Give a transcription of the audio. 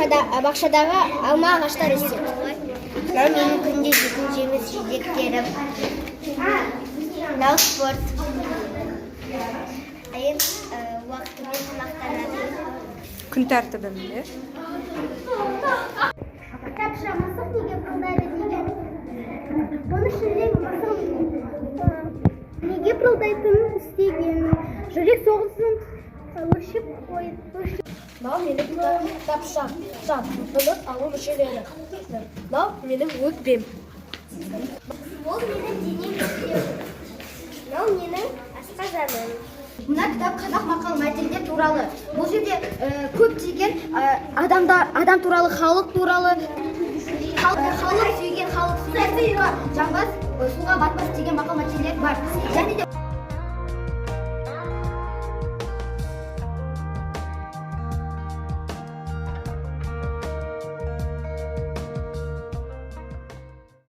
Бақшадағы алма ағаштар өседі. Мынау менің күнде жейтін жеміс жидектерім. Мынау спорт. Айым уақытымен тамақтанады. Күн тәртібі, иә. Кітапша мысық неге пырылдайды деген. Оның ішінде мысық неге пырылдайтынын істеген. Жүрек соғысын өлшеп қой. Мынау менің кітапшам. Тыныс алу мүшелері. Мынау менің өкпем. Ол менің дене мүшелерім. Мынау менің асқазаным. Мына кітап қазақ мақал мәтелдер туралы. Бұл жерде көптеген адамдар, адам туралы, халық туралы, халық сүйген, халық сүйген суға жанбас, суға батпас деген мақал мәтелдер бар. Және де